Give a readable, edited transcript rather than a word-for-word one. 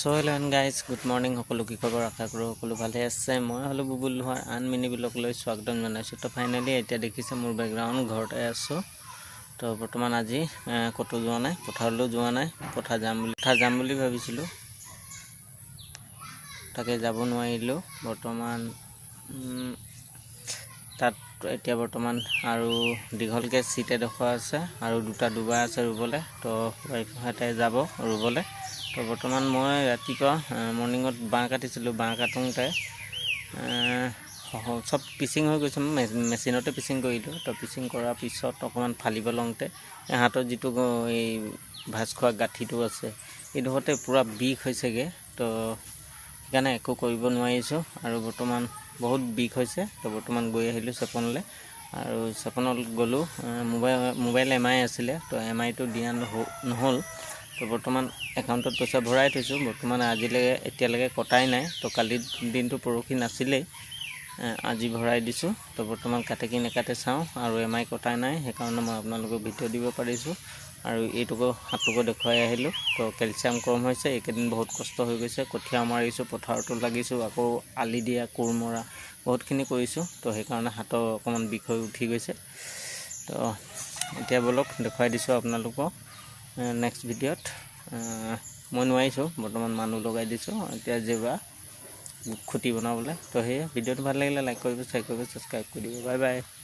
So hello and guys, good morning. সকলো কি খবৰ? আশা কৰোঁ সকলো ভালে আছে। মই হ'লো বুবুল লোহাৰ, আন মিনি ব্লগলৈ স্বাগতম জনাইছোঁ। তো ফাইনেলি এতিয়া দেখিছে মোৰ বেকগ্ৰাউণ্ড, ঘৰতে আছোঁ। তো বৰ্তমান আজি ক'তো যোৱা নাই, পথাৰলৈও যোৱা নাই। পথাৰ যাম বুলি ভাবিছিলোঁ, তাকে যাব নোৱাৰিলোঁ। বৰ্তমান তাত এতিয়া বৰ্তমান আৰু দীঘলকৈ চিট এডোখৰ আছে আৰু দুটা ডোবা আছে ৰুবলৈ। তো ৱাইফহঁতে যাব ৰুবলৈ। তো বৰ্তমান মই ৰাতিপুৱা মৰ্ণিঙত বাঁহ কাটিছিলোঁ। বাঁহ কাটোঁতে চব পিচিং হৈ গৈছে। মই মেচিনতে পিচিং কৰিলোঁ। তো পিচিং কৰাৰ পিছত অকণমান ফালিব লওঁতে হাতত যিটো এই ভাজ খোৱা গাঁঠিটো আছে, এইডোখৰতে পূৰা বিষ হৈছেগৈ। তো সেইকাৰণে একো কৰিব নোৱাৰিছোঁ আৰু বৰ্তমান বহুত বিষ হৈছে। তো বৰ্তমান গৈ আহিলোঁ চেপনলৈ আৰু চেপনত গ'লোঁ। মোবাইল এম আই আছিলে, তো এম আইটো দিয়া নহ'ল। তো বৰ্তমান একাউণ্টত পইচা ভৰাই থৈছোঁ, বৰ্তমান আজিলৈকে এতিয়ালৈকে কটাই নাই। তো কালি দিনটো, পৰহি নাছিলেই, আজি ভৰাই দিছোঁ। তো বৰ্তমান কাটে কি নেকাটে চাওঁ। আৰু এম আই কটাই নাই, সেইকাৰণে মই আপোনালোকক ভিডিঅ' দিব পাৰিছোঁ আৰু এইটোকো হাতটোকো দেখুৱাই আহিলোঁ। তো কেলছিয়াম কম হৈছে। এইকেইদিন বহুত কষ্ট হৈ গৈছে। কঠীয়া মাৰিছোঁ, পথাৰতো লাগিছোঁ, আকৌ আলি দিয়া, কোৰ মৰা, বহুতখিনি কৰিছোঁ। তো সেইকাৰণে হাতৰ অকণমান বিষ হৈ উঠি গৈছে। তো এতিয়া ব'লক, দেখুৱাই দিছোঁ আপোনালোকক নেক্সট ভিডিঅ'ত। মই নোৱাৰিছোঁ, বৰ্তমান মানুহ লগাই দিছোঁ এতিয়া জেওৰা খুঁটি বনাবলৈ। তো সেয়ে ভিডিঅ'টো ভাল লাগিলে লাইক কৰিব, শ্বেয়াৰ কৰিব, ছাবস্ক্ৰাইব কৰি দিব। Bye bye.